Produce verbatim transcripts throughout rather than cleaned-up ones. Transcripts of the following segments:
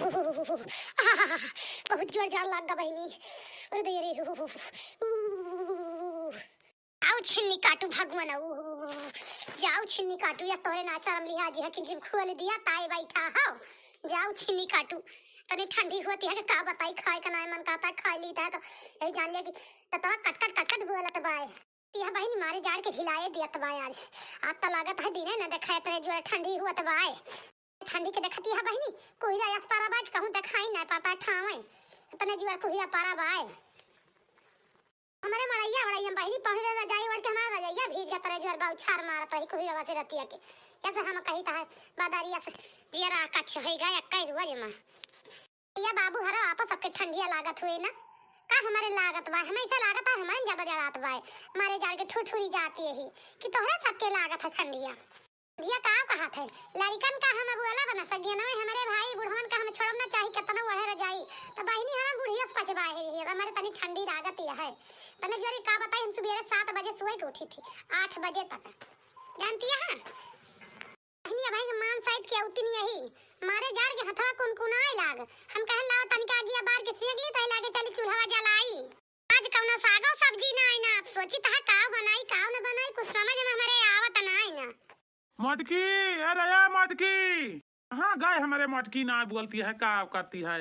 आहा, बहुत जोर जाड़ लाग गा बहिनी। अरे दे रे। आउ छिन्नी काटू भगवान, आउ। जाउ छिन्नी काटू, या तोरे ना शर्म लिहाज है कि जिम खोल दिया, ताए बैठा हो। जाउ छिन्नी काटू। तनी ठंडी होती है कि का बताई, खाए का ना मन कहता है, खाए लीता है तो यही जान लिया कि ततवा कट कट कट कट बोलत बाए। यह बहिनी मारे जाड़ के हिलाए दियत बाए आज। आज तो लागत है दिने न देखाए तरे जो ठंडी हुआ तो बाए। ठंडी के देखती है बहिनी, कोई आस पारा बैठ कहूँ देखाई ना पड़ता है ठावे। इतने जुआर कुहिया पारा बाए। हमरे मड़ैया, मड़ैया में बहिनी पहुँच रजाई ओढ़ के हमारा रजैया भीज गया, तरे जुआर बौछार मारत रही कुहिया से रतिया के। ऐसे हम कही तो है, बादारिया से जियरा कच्छ होई गया, कई रुआ जमा। या बाबू हरो आपस सबके ठंडिया लागत हुए ना, का हमरे लागत बा, हमें ऐसा लागत है, हमारे ज्यादा जड़ात बा, मारे जाड़ के ठुठुरी जाती यही कि तोहरे सबके लागत है ठंडिया। भैया का कहत है, लड़िकन का हम बोला बना सगियन में, हमरे भाई बुढ़वन का हम छोड़ब ना, चाहे कितना ओढ़े रजाई, तो बहिनी हमें बुढ़िया से पचवा है, ये हमारे तनी ठंडी लागत ही है। पहले जोरी का बताई, हम सुबेरे सात बजे सोए के उठी थी, आठ बजे तक, जानती है? बहिनी, अब भाई मान साइत के अउती नहीं यही, मारे जाड़ के हथवा कुनकुनाए लाग, हम कहन लावा तनिका अगिया बार के सेक ली, तही लागे चली चूल्हा जलाई। आज कौनो सागो सब्जी ना आई ना, आप सोची तहा काव बनाई, काव न बनाई, कुछ समझ में हमरे आवत ना आई ना। मोटकी, अरे ए मोटकी, कहाँ गए हमरे मोटकी, ना बोलती है, का करती है?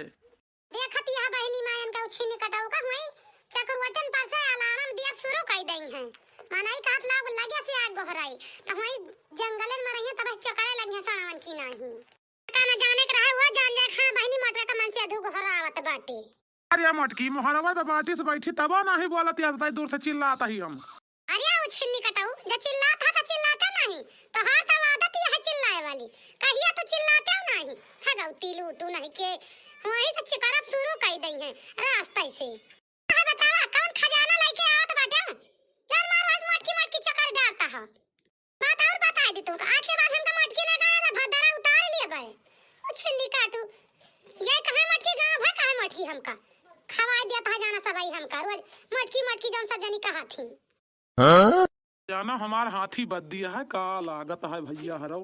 देखत यह बहिनी मायन का उछिन्नी कटऊ का हुई, चकरुअटन पर से अलार्म दिया शुरू कई दई है। मनई कहत लाग लगे से आग गोहराई, न हुई जंगलन में रहिए तब चकरे लगिए सावन की नाही। का न जाने के रहे वो जान जाए, हाँ बहिनी मोटका का मन से अधू गोहरावत बाटे। अरे मोटकी, मोहरवा पे बाटी से बैठी तबो नाही बोलत, या बताई दूर से चिल्लात ही हम। अरे उछिन्नी कटऊ, जे चिल्लात है तो चिल्लाते नहीं, तोहार तो आदत यह है चिल्लाए वाली, कहिया तो चिल्लाते नहीं, भगौती लूटू नहीं के, वहीं से चिकरब शुरू कई दई है रास्ते से। अरे बतावा, कौन खजाना लेके आवत बाटे? जान मार आज मोटकी मोटकी चक्कर डालता है। बात और बताए दे तुमका, आज के बाद हमका मोटकी ना कहा था, भदरा उतार लिए बे। ओ छिन्नी काटू, ये कहाँ मोटकी गाँव भर कहाँ मोटकी हमका? खवाए दिया था जाना सबाई हमका, रोज मोटकी मोटकी जौन सब जनी कहा थी। हाँ? जाना हमार हाथी बद दिया है, का लागत है भैया हरौ।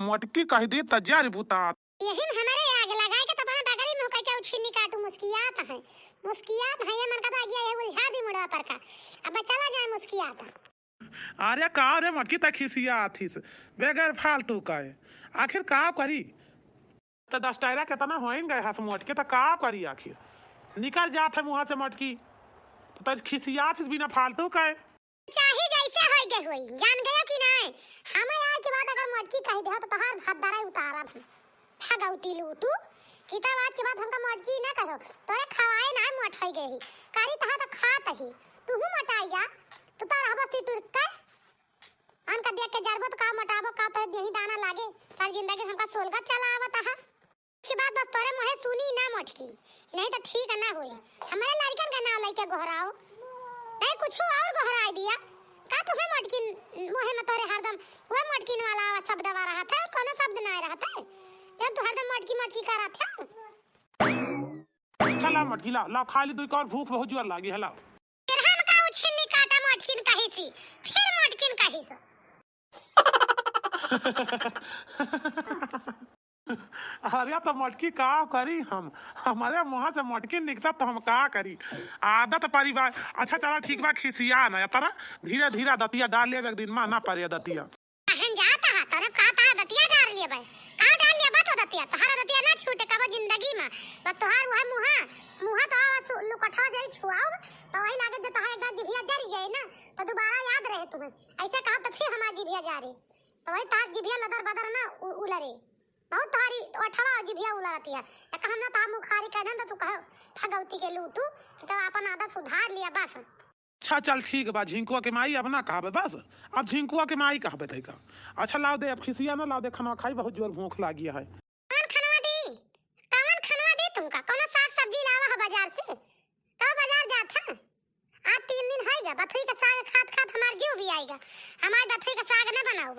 मोटकी कह दे त जर बुता। यही में हमारे आग लगाए के तो अपना बगली में होकर क्या उछिन्नी काटू मुस्कियात है। मुस्कियात है, ये मन का तो आगिया ये उलझा दी मुड़वा पर का। अब चला जाए मुस्कियात। अरे का रे मोटकी, त खिसिया आथिस, बगैर फालतू का है। आखिर का करी? त दस टायरा केतना होइन गए हस मोटकी, त का करी आखिर? निकल जात है मुँह से मोटकी, त खिसिया आथिस बिना फालतू का है। चाहे जैसे होई गए होई, जान गया कि नहीं? हमें आज के बाद अगर मोटकी कह दे तो तोहार भात दारा उतारब हम। भगौती लूटू, कि तब आज के बाद हमका मोटकी ना कहो। तोरे खवाए ना मोट होई गए ही। करी तहा तो खात ही। तू हूँ मोटाई जा। तू तो रहबो सी टुरक के। अनका देख के जरबो तो का मोटाबो का, तोरे देही दाना लागे। सारी जिंदगी हमका सोलगत चला आवत है। इसके बाद बस तोरे मुँहे सुनी ना मोटकी, नहीं तो ठीक ना होई। हमारे लड़कन का नाम लेके गोहराओ, नहीं कुछ और गोहराई दिया। का तुम्हें मोटकी मुँहे में तोरे हरदम वह मोटकिन वाला शब्द आ रहा था, और कोनो शब्द ना आ रहा था? जब तू हरदम मोटकी मोटकी करा था। चला मोटकी ला, ला खा ली, तू एक और भूख बहुत जोर लागी है, ला। फिर हम का उछिन्नी काटा मोटकिन कही सी, फिर मोटकिन कही सी। अरे तो मोटकी का करी हम, हमारे मुँह से मोटकी निकला तो हम का करी। आदत परी बा। अच्छा चला ठीक बा, खिसिया ना, या तरह धीरे धीरे दतिया डाल लेब, एक दिन मा ना परे दतिया। अहन जाता है, तरफ का ता दतिया डाल लेबे। का डाल लेबे तो दतिया, तोहरा दतिया ना छूटे कबो जिंदगी में। बस तोहार वह मुँहा, मुँहा तो आवा सु-, लुकठवा जरी छुआओ, तो वही लागे जो तोहार एक बार जिभिया जरी जाए ना, तो दोबारा याद रहे तुम्हें। ऐसे कहा तो फिर हमार जिभिया जा रही, तो वही तोहार जिभिया लदर बदर ना उ-, उलरे। बहुत तोहारी ओठवा और जिभिया उलरती है। एक हम ना तोहार मुखारी कह दें तो तू कहो भगवती के लूटू, कि तो अपन आदत सुधार लिया बस। अच्छा चल ठीक बा, झिंकुआ के माई अब ना कहबे बस, अब झिंकुआ के माई कहबे तैका। अच्छा लाओ दे, अब खिसिया ना, लाओ दे, खाना खाई, बहुत जोर भूख लागी है। कौन खनवा दी? कौन खनवा दी तुमका? कौनो साग सब्जी लावा है बाजार से? कब बाजार जात है? आज तीन दिन होइगा, बथुई का साग खात खात हमार जीव भी आइगा। हमार बथुई का साग ना बनाउब,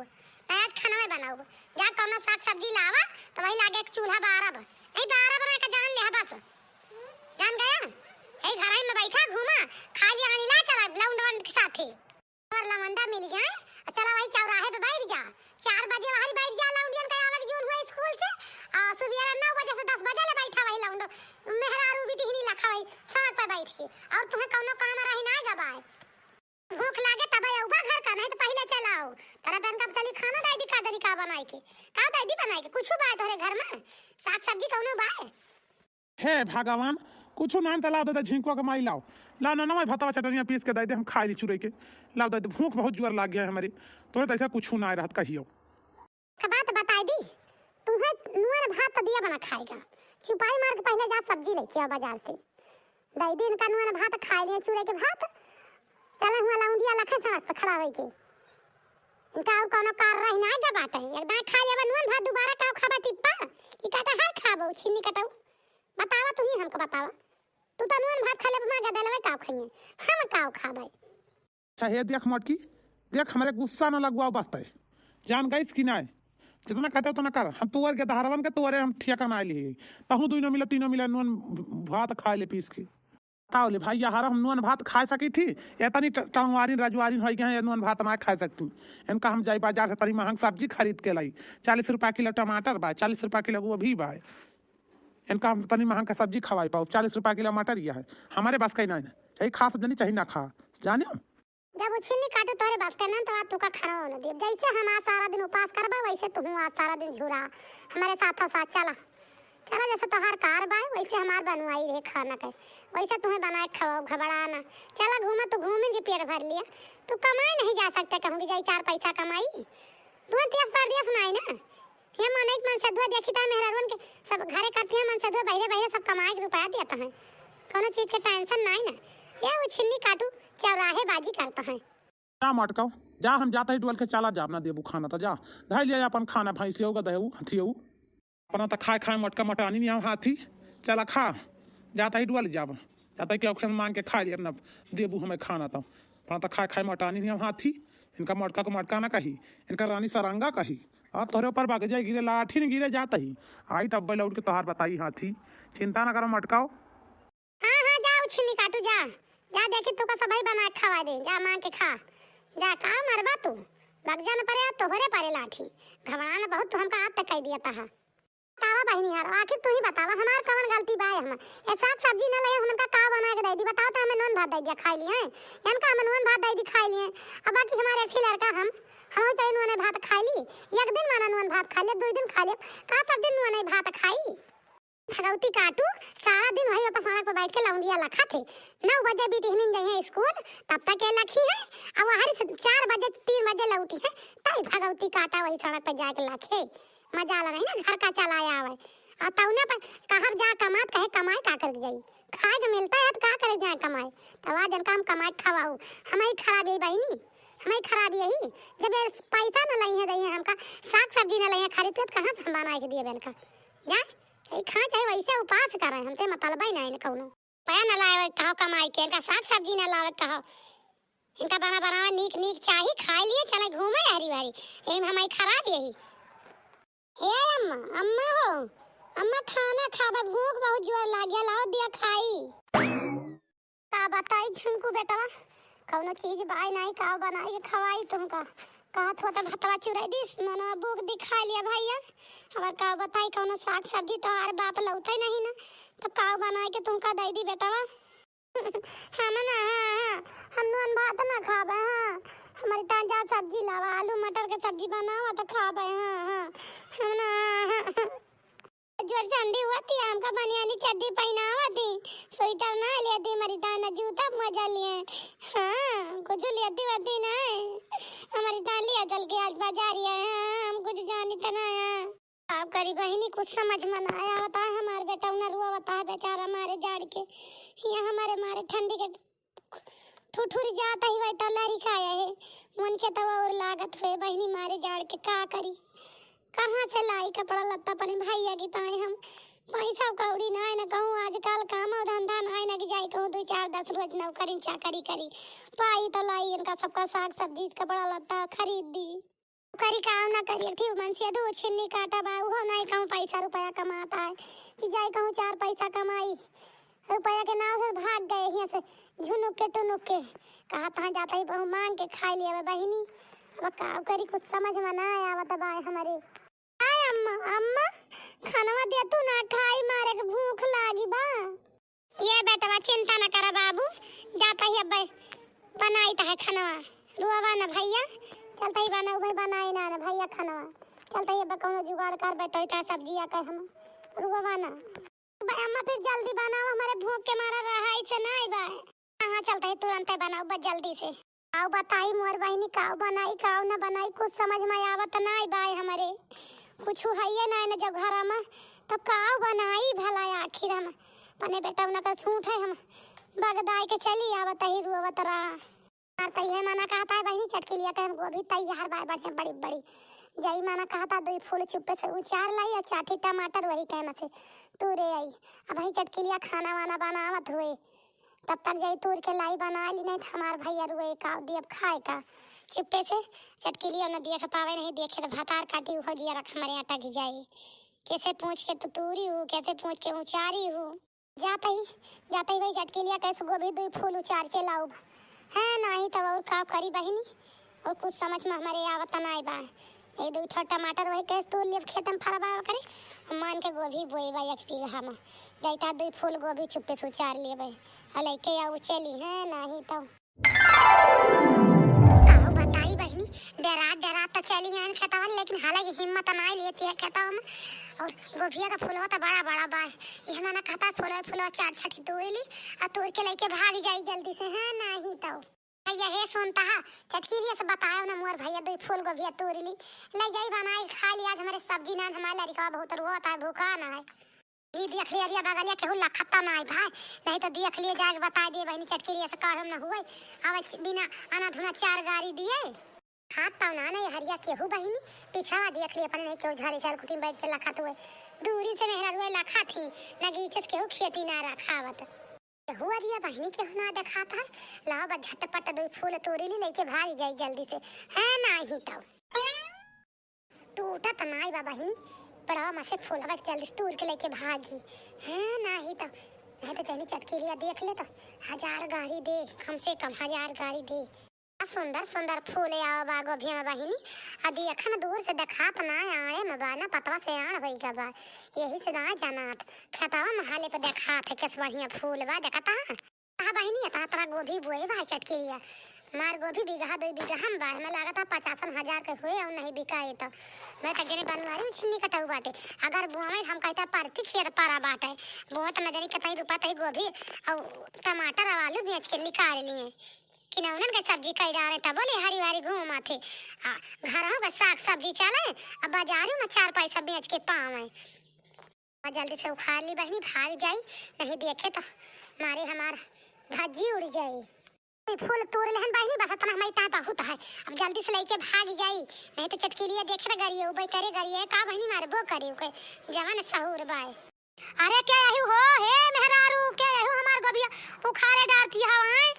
ना आज खनवे बनाउब। जा कौनो साग सब्जी लावा, तो वही लागे एक चूल्हा बारब। नहीं बारब ना का जान ले बस। जान गया? यही घर में बैठा घूमा, खा लिया, ला चला लौंडवन के साथे। और लवंडा मिल जाए, और चला वही चौराहे पे बैठ जा। चार बजे वही बैठ जा, लौंडियन का आवे के जून हुआ स्कूल से, और सुबह और तुम्हें कौनो काम रही ना गबाए। भूख लागे तब अउबा घर का, नहीं तो पहिले चला आओ। तोरा बहन का चली खाना दइ दी का दरी का बनाए के। का दइ दी बनाए के? कुछ बाय तोरे घर में? साग सब्जी कौनो बाय? हे भगवान, कुछ नान त लाव दे दे, झिंकुआ के माई लाव। लाव ना, ना, भातवा चटनिया पीस के दइ दे, हम खाई ली चुरई के। लाव दइ दे, भूख बहुत जोर लाग गया है हमरे। तोरे त ऐसा कुछ ना रहत कहियो। का बात बताई दी, तुम्हें नुअन भात तो दिया बना खाएगा। चुपाई मार के पहिले जा सब्जी लेके आओ बाजार से। दइ दी इनका नुअन भात खाए लिए, चुरई के भात। चले हुआ लौंडिया लखे सड़क पे खड़ा होई के। इनका और कौनो कार रही ना आगे बाटे। एक दाएं खा लेबा नुअन भात, दोबारा का खाबा टिप्पा? कि कटहर खाबो, छिन्नी कटऊ? बतावा, तुम ही हमको बतावा। तू तो नुअन भात खा लेबा, माँ गदलवे का खाइए, हम का खाबे? अच्छा, हे देख मोटकी, देख, हमरे गुस्सा न लगवाओ बस तय। जान गइस कि नाय? जितना कहते उतना कर। हम तोर के दहरवन के तोरे हम ठेका ना लिए। तहूँ दुइनो मिला, तीनो मिला, नून भात खाए ले पीस के। बताओ ले भाई, यार हम नून भात खाए सकी थी? ये तनी ट-, टंगवारिन, रजवारिन होई गए हैं, ये नून भात ना खाए सकती। इनका हम जाई बाजार से तनी महंग सब्जी खरीद के लाई। चालीस रुपया किलो टमाटर बा, चालीस रुपया किलो गोभी बा। इनका हम तनी महंग का सब्जी खवाई पाओ, चालीस रुपया किलो मटर यह है। हमारे बस का ही ना है। चाहे खा जनी, चाहे ना खा, जाने हो? जब उछिन्नी काटू तोरे बस के ना, तो आज तू का खाना न देब। जैसे हम आज सारा दिन उपास करबा, वैसे तुहूँ आज सारा दिन झूरा हमारे साथों साथ चला। चला, जैसे तोहार कार बा, वैसे हमार बनवाई रहे खाना के, वैसे तुम्हें बनाए के खवाओ, घबरा ना। चला घूमा, तू घूमेंगे पेट भर लिया, तू कमाए नहीं जा सकते कहूँ कि जाई चार पैसा कमाई। तू देश परदेश में आई ना, ये मनई के मनसेधुआ देखी त मेहरारुअन के सब घरे करती हैं, मनसेधुआ बहिरे बहिरे सब कमाए के रुपया देत हैं, कौनो चीज के tension नाई ना। ये उछिन्नी काटू चौराहे बाजी करत हैं। जा मटकाओ, जा, हम जाता ही डुअल के चला जाब ना देबू खाना त जा, धइ लिया अपन खाना भैंसियो का दहेऊ हथियऊ। अपना त खाए खाए मटका मटानी नहीं हम हाथी, चला खा, जाता ही डुअल जाब, जाता ही कि औखन मांग के खा लिया ना देबू हमें खाना त। अपना त खाए खाए मटानी नहीं हम हाथी, इनका मटका को मटका ना कही, इनका रानी सरंगा कही। आ तोहरे ऊपर बग जाए गिरे, लाठी न गिरे जात ही। आई तब लौट के तोहार बताई हाथी। चिंता न करो मटकाओ। हाँ, हाँ, जा उछिन्नी काटू, जा। जा देखी तू का सबही बना के खवा दे, जा मांग के खा। जा, का मरबा तू? बग जा न परे, आ तोहरे परे लाठी। घबरा न बहुत, तू हमका हाथ तक कह दिया तहा। बतावा बहिनी यार, आखिर तू ही बतावा, हमार कवन गलती बा हम? ए साग सब्जी न ले, हमन का का बना के दे दी? बताओ तो हमें नून भात दे दिया, खाई लिए हैं। इनका हमें नून भात दे दी, खाई लिए। अब बाकी हमारे अच्छी लड़का हम, हम चाहे नून भात खाई ली, एक दिन माना नून भात खा लिया, दो दिन खा लिया, का सब दिन नून भात खाई? भगवती काटू, सारा दिन वही अपन सड़क पे बैठ के लौंडिया लखा थे। नौ बजे बिटिहनिन जइहे स्कूल, तब तक ये लखी है। अब वहां से चार बजे, तीन बजे लौटी है, तई भगवती काटा वही सड़क पे जाके लखे। मजा आला नहीं ना, घर का चलाया आवे। और तौने पर कहब जा कमात, कहे कमाए का करके जाई? खाए के मिलता है तो का करे जाए कमाए? तो आज इनका हम कमाए के खवाऊ। हमारी खराबी है बहिनी, हमारी खराबी यही। जब ये पैसा न लई है, दई है हमका, साग सब्जी न लई है खरीद के, तो कहाँ से हम बनाए के दिए इनका? जा, ये खा चाहे वैसे उपास करे, हमसे मतलब ही नहीं न कौनो। पया न लावे कहो कमाई के, इनका साग सब्जी न लावे कहो। इनका बना बनावा नीक नीक चाही, खाए लिए चले घूमे हरी भरी। एम हमारी खराब यही। ए अम्मा, अम्मा हो, अम्मा खाना खाबे, भूख बहुत जोर लाग गया, लाओ दिया खाई। का बताई झिंकू बेटवा, कौनो चीज बाय नाई, का बनाई के खवाई तुमका? कहत हो तो भतवा चुराई दिस, ननवा भूख दिखा लिया भैया। अब का बताई, कौनो साग सब्जी तोहार बाप लौते नहीं ना, तो का बनाई के तुमका दे दी बेटवा? हम ना, हाँ, हाँ, हम नून भात ना खाबे, हाँ। हमारी ताजा सब्जी लावा, आलू मटर के सब्जी बनावा तो खाबे, हाँ, हाँ। हम ना, हाँ, हाँ। जोर ठंडी हुआ थी, हमका बनियानी चड्डी पहनावा थी, स्वेटर ना ले थी, हमारी ताना जूता मजा लिए। हाँ, कुछ ले थी वती ना है। हमारी तान लिया चल के आज बाजारिया है, हाँ, हम कुछ जानी तो ना है। का करी बहिनी, कुछ समझ में ना आया। बताए हमारे बेटा उन्हें रुआ बताए बेचारा मारे जाड़ के, यहाँ हमारे मारे ठंडी के ठुठुर जात ही, वही तो लड़िका आया है। मन के तो और लागत हुए बहिनी मारे जाड़ के, का करी, कहाँ से लाई कपड़ा लत्ता अपने भैया की ताई हम? पैसा कौड़ी ना है ना कहूँ आजकल काम और धंधा ना है ना कि जाई कहूँ दो चार दस रोज नौकरी चाकरी करी, पाई तो लाई इनका सबका साग सब्जी कपड़ा लत्ता खरीद दी। करी काम ना करी, एक ठे मनसेधू छिन्नी काटा बा, उहो नाई कहूँ पैसा रुपया कमाता है कि जाई कहूँ चार पैसा कमाई। रुपया के नाव से भाग गए हियाँ से झुनुक के टुनुक के। कहा तहाँ जाता ही बहु मांग के खाई लिया बहिनी। अब का करी, कुछ समझ में ना आवत बा हमारे। आय अम्मा, अम्मा, खानवा दे तू ना खाई, मारे के भूख लागी बा। ये बेटवा चिंता न करा बाबू, जाता ही अब बनाई त है खनवा। रुआवा न भैया, चलता ही बना, भाई बनाई ना न भैया खनवा। चलता ही अब कौनो जुगाड़ कर बैठो इतना सब्जिया कर हम। रुआवा न। भाई अम्मा फिर जल्दी बनाओ, हमारे भूख के मारा रहा ऐसे नहीं बा। हाँ, हाँ, चलता ही तुरंत बनाओ बस जल्दी से। काउ बताई मोर बहिनी, काउ बनाई, काउ न बनाई, कुछ समझ में आवत नाई बाय हमरे। कुछ हइये नाई न जब घरा में, तो काउ बनाई भला आखिर हम? अपने बेटा उनका छूट है, हम बगदाई के चली आवत ही रोवत रहा। और तैहे मना कहता है बहिनी, चटकिलिया के हम गोभी तैयार बाय बढ़िया बड़ी बड़ी। जई मना कहता दुई फूल चुप्पे से उचार लाई और चाठी टमाटर वही कैम से तूरे आई। अब वही चटकिलिया खाना वाना बनावत हुए। तब तक जाई तूर के लाई बना ली, नहीं तो हमार भैया रुए का दियब खाए का। चुप्पे से चटकिलियो न देख पावे, नहीं देखे तो भतार काटी उहो जिया रख हमारे अटक जाई। कैसे पूछ के तू तूरी हूँ, कैसे पूछ के उचारी हूँ। जात ही, जात ही वही चटकिलिया कैसे गोभी दुई फूल उचार के लाउब। है नाही तब और का करी बहिनी, और कुछ समझ में हमारे आवत नाई बा। ये दू ठो टमाटर वही कैसे तूर लेब खेत में फरबा करे, हम मान के गोभी बोएबा एक बीघा में। जैता दुई फूल गोभी चुप्पे से उचार लेबे, और लइके आऊ चली है नाही तो। काहू बताई बहिनी, डरात डरात तो चली आइन खेतवा, लेकिन हालांकि हिम्मत नाई लेती है खेतवा में। और गोभिया का फूलवा तो बड़ा बड़ा बा, ये मना कहता फूलवा फूलवा चार छठी तोड़ ली, और तोड़ के लइके भाग जाई जल्दी से, है नाही तो। भैया हे सुनता है, चटकिलिया से बतायो ना मोर भैया, दुई फूल गोभिया तोड़ ली, ले जाई बनाई खा ली। आज हमारे सब्जी ना, हमारे लड़का बहुत रोता है, भूखा ना है। ई देख लिया, अरिया बगलिया केहू लखता ना है भाई, नहीं तो देख लिए जाके बता दिए बहिनी, चटकिलिया से कहम ना हुए। अब बिना आना धुना चार गारी दिए। खात तब ना, नहीं हरिया केहू बहिनी, पीछावा देख लिए अपने, नहीं केहू झाड़ी चाल कुटी में बैठ के लखत हुए। दूरी से मेहरा रुए लखत ही, नगीचे से केहू खेती ना रखावत। केहू अरिया बहिनी केहू ना देखात है, लाओ बा झटपट दुई फूल तोड़ी ली, लेके भाग जाई जल्दी से, है नाही तब। टूटत नाई बा बहिनी, पड़वा में से फूलवा के जल्दी से तोड़ के लेके भागी, है नाही तब। नहीं तो जनी चटकिलिया देख ले तो हजार गारी दे, कम से कम हजार गारी दे। आ सुंदर सुंदर फूल आवा बा गोभिया में बहिनी। आ देखा ना दूर से देखात ना आड़े में बा ना पतवा से आड़ होई गा बा। यही से ना जनात खेतवा में हाले पे देखात है कैसे बढ़िया फूल बा देखता। हाँ बहिनी इतना तोरा गोभी बोए बा चटकिलिया। मार गोभी बीघा दो बीघा हम बा, हमें लागत है पचासन हजार के हुए और नहीं बिकाए तो। मैं तो जने बनवारी उछिन्नी कटाऊ बाटे। अगर बोआवे हम कहता परती खेत पारा बाटे। बोत न जानी कितना रुपया तही गोभी और टमाटर और आलू बेच के निकाल लिए। किनौनन के सब्जी कई डारे तबो ले हरी वारी घूमत है। आ घरों का साग सब्जी चले, आ बाजारी में चार पैसा बेच के पावे। आ जल्दी से उखाड़ ली बहिनी, भाग जाई, नहीं देखे तो मारे हमार भज्जी उड़ जाई। ई फूल तोड़ लेहन बहिनी, बस इतना हमारी तान बहुत है, अब जल्दी से लेके भाग जाई, नहीं तो चटकिलिया देखे तो गरिए उबई करे, गरिए का बहिनी मारबो करे, ओके जवन सहूर बाय। अरे के यही हो, हे मेहरारू, के यही हो हमार गोभिया उखाड़े डारती हवा, हैं?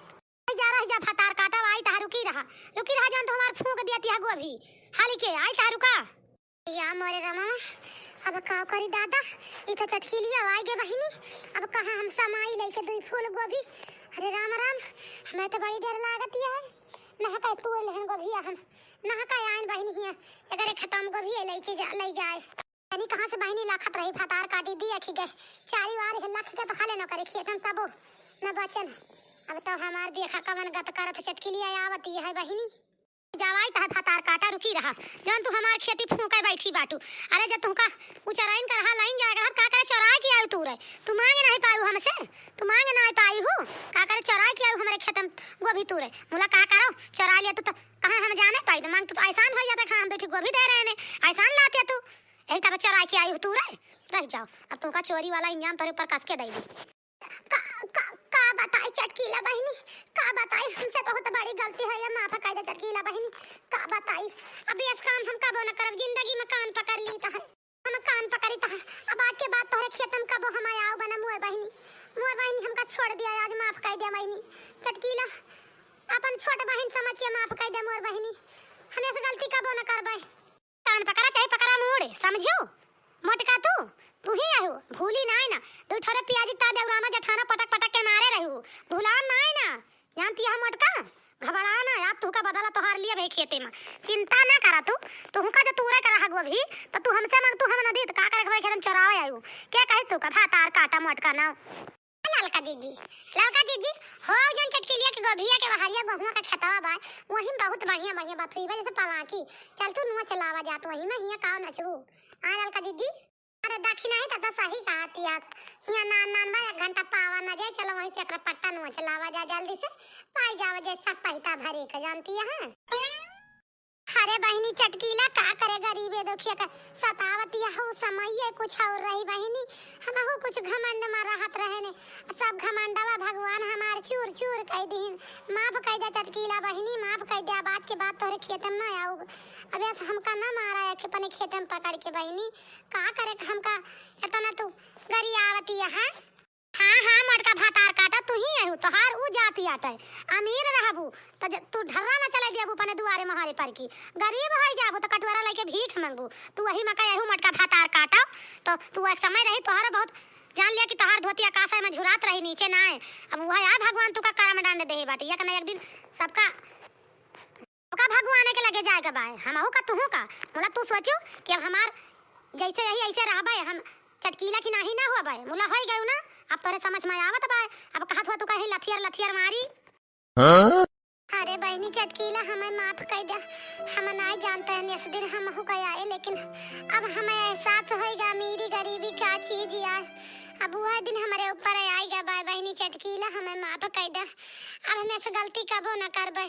जा रही जा भतार काटा, आई तहा रुकी रहा, रुकी रहा, जान तो हमार फूंक दिया तिहा गोभी, हाली के आई तहा रुका। या मोरे रामा, अब का करी दादा, ई तो चटकिलिया आई गे बहिनी, अब कहाँ हम समाई लेके दुई फूल गोभी। अरे राम राम, हमें तो बड़ी डर लागत है, नहा का तू लेहन गोभिया हम, नहा का आइन बहिनी हिया, अगर खत्म गोभी लेके जा, ले जाए। तनी कहाँ से बहिनी लाखत रही, भतार काटी दी अखी गए। चारी वार है लाख के तो हाले न करे खेतन तबो न बचन। अब तो हमार देखा कवन गत करत चटकिलिया आवत ये है बहिनी। जवाई तह भतार काटा रुकी रहा, जौन तू हमार खेती फूंके बैठी बाटू। अरे जब तुमका उचराइन कर रहा लाइन जाए रहा, का करे चोराए के आयु तू रे? तू मांगे नहीं पायु हमसे, तू मांगे नहीं पाई हूँ, का करे चोराए के आयु हमारे खेतन गोभी तू रे? मुला का करो चोरा लिया तू तो, कहाँ हम जाने पाई तो मांग तू तो एहसान हो जाता, खा हम देखी गोभी दे रहे ने, एहसान लाते तू। यही तरह चोराए के आई हो तू रे, रह जाओ। अब तुमका चोरी वाला इंजाम तोरे ऊपर कस के दे दी। का, का, का बताई चटकीला बहिनी, का बताई, हमसे बहुत बड़ी गलती है, ये माफ कर दे चटकीला बहिनी, का बताई। अब ये काम हम कबो न करब, जिंदगी में कान पकड़ ली तो है, हम कान पकड़ी तो है। अब आज के बाद तोहरे खेत में कबो हम आया बना मोर बहिनी, मोर बहिनी हमका छोड़ दिया, आज माफ कर दे बहिनी। चटकीला अपन छोट बहिन समझ के माफ कर दे मोर बहिनी, हम ऐसे गलती कबो न करबे। कान पकड़ा चाहे पकड़ा मूड़, समझियो? मोटका तू, तू ही आयो, भूली नाय ना। दू ठोरे पियाजी ता देवराना जेठाना पटक पटक के मारे रहू, भुलान नाय ना। जानती है मोटका, घबरा ना, आज तू का बदला तोहार लिए भाई खेते में। चिंता ना करा तू, तू का जो तूरे करा हगो भी, तो तू हमसे मांग, तू हम न दी, तो का करे भाई खेत में चोरावे आयु? क्या कहे तू का भातार काटा मोटका ना? लाल का जीजी, ललका जीजी, हो जौन चटकिलिया के गोभिया के बहरिया बहुआ का खेतवा बा, वही में बहुत बढ़िया बढ़िया बथुई बा, जैसे पलाकी। चल तू नोच लावा जात, वही में हिया काव नचबू। हाँ ललका जीजी, अरे दखिना ही त सही कहतिया, हिया नान नान बा, एक घंटा पावा न जाए, चलो वहीं से एकरा पट्टा नोच लावा जा जल्दी से, पाई जावा जे सब पहिता भरे के जानती है। अरे बहिनी चटकीला का करे, गरीबे दुखिया का सतावत, यहू समय कुछ और रही बहिनी, हमहू कुछ घमंड में रहत रहे ने, सब घमंडवा भगवान हमार चूर चूर कई दिहिन। माफ कई दे चटकीला बहिनी, माफ कई दे, अब आज के बाद तोहरे खेते में ना आऊब। अब ऐसे हमका ना मारा है कि अपने खेते में पकड़ के बहिनी, का करे हमका इतना तू गरियावती है। हाँ, हाँ, मोटका भातार काटा, तू ही अहू, तोहार ऊ जाति आटे। अमीर रहबू, त ज-, तू ढर्रा न चले देबू अपने दुआरे मोहारे पर की। गरीब होई जाबू, त कटोरा लेके भीख मांगबू। तू वही मका अहू मोटका भातार काटा, तो तू एक समय रही, तोहार बहुत जान लिया कि तोहार धोती आकाश में झुरात रही, नीचे ना आए। अब वह आ भगवान तू का करम डांड देहे बाटे, एक न एक दिन सबका ओका भगवाने के लगे जाए के बाय, हमहू का तुहू का। मुला तू सोचू कि अब हमार जैसे यही ऐसे रहबे, हम चटकीला की नाही ना होबे। मुला होई गयू ना, अब तोरे समझ में आवत बाय। अब कहत हो तू कहीं लथियर लथियर मारी। हाँ? अरे बहिनी चटकीला, हमें माफ कर दे, हम नाई जानते हैं, इस दिन हमहू का आए, लेकिन अब हमें एहसास होई गा अमीरी गरीबी का चीज यार। अब वह दिन हमरे ऊपर आई गा बाय बहिनी चटकीला, हमें माफ कर दे, अब हम ऐसे गलती कबो न करबे।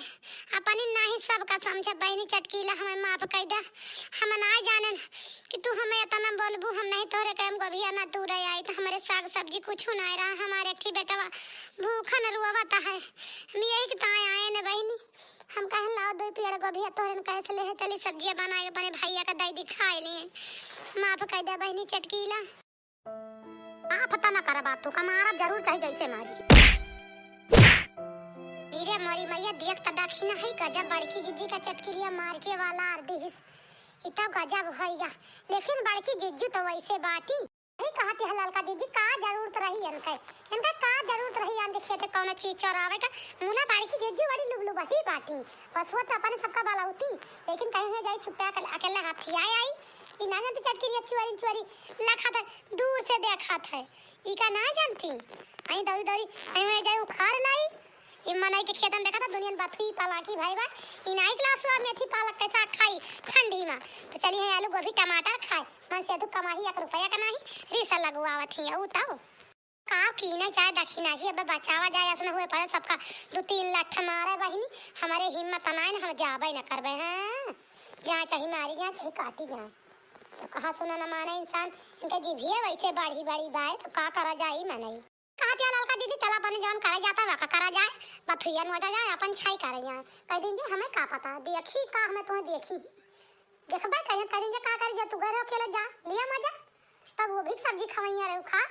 अपनी नाही सबका समझे बहिनी चटकीला, हमें माफ कर दे। हम ना जानन कि तू हमें इतना बोलबू, हम नहीं तोरे कहे हम गोभिया ना तू रह आई, तो हमारे साग सब्जी कुछ ना रहा, हमारे एक ही बेटवा भूखन रोवत है, हम यही के ताए आए न बहिनी। हम कहन लाओ दो पेड़ गोभिया तोरे कहे से ले चली सब्जिया बना के अपने भैया का दई दी खाए लिए। माफ कर दे बहिनी चटकीला। माफ त न करबा, तू का मारब जरूर, चाहे जैसे मारी। अरे मोरी मैया, देख त दखिना है, गजब बड़की जीजी का चटकिलिया मार के वाला आर दिहिस। ई त गजब होइगा, लेकिन बड़की जीजी तो वैसे बाटी। वही कहती है ललका जीजी, का जरूरत रही इनके, इनका का जरूरत रही इनके खेते कौनो चीज चोरावे का? मुला बड़की जीजी बड़ी लुबलुबही बाटी, बस वो तो अपने सबका बलौती, लेकिन कहीं हो जाई छुपा के अकेला हाथी आए आई। ई ना जानती चटकिलिया चोरी चोरी लखा था, दूर से देखत है, ई का ना जानती? आई दौरी दौरी, आई में जाए उखाड़ लाई। ई मनई के खेतन देखा था, दुनियन बथुई पालकी भाई बा। ई नाई क्लास हुआ, मेथी पालक के साग खाई ठंडी में। तो चली है आलू गोभी टमाटर खाए, मन से तू कमाही एक रुपया का नाही, रीसा लगुआवत ही ऊ तब। का कीना चाहे दखिना ही, अब बचावा जाए, ऐसा न हुए पड़े सबका दो तीन लठ मारे बहिनी, हमारे हिम्मत नाई न, हम जाबे न करबे। हाँ, जहाँ चाही मारी, जहाँ चाही काटी जाए। तो कहा सुना न माने इंसान, इनके जिभिए वैसे बड़ी बड़ी बाय, तो का करा जाई मनई। कहत या ललका दीदी, चला अपने जौन करे जाता, वका करा जाए, बथुइया नोचा जाए, अपन छाई करे जाए। कह दिन जे, हमें का पता, देखी का हमें तुम्हें देखी। देखबे कहीं, कह दिन जे, का करे, जब तू घर अकेले जा, लिया मजा, तब वो भी सब्जी खवैया रहे, खा।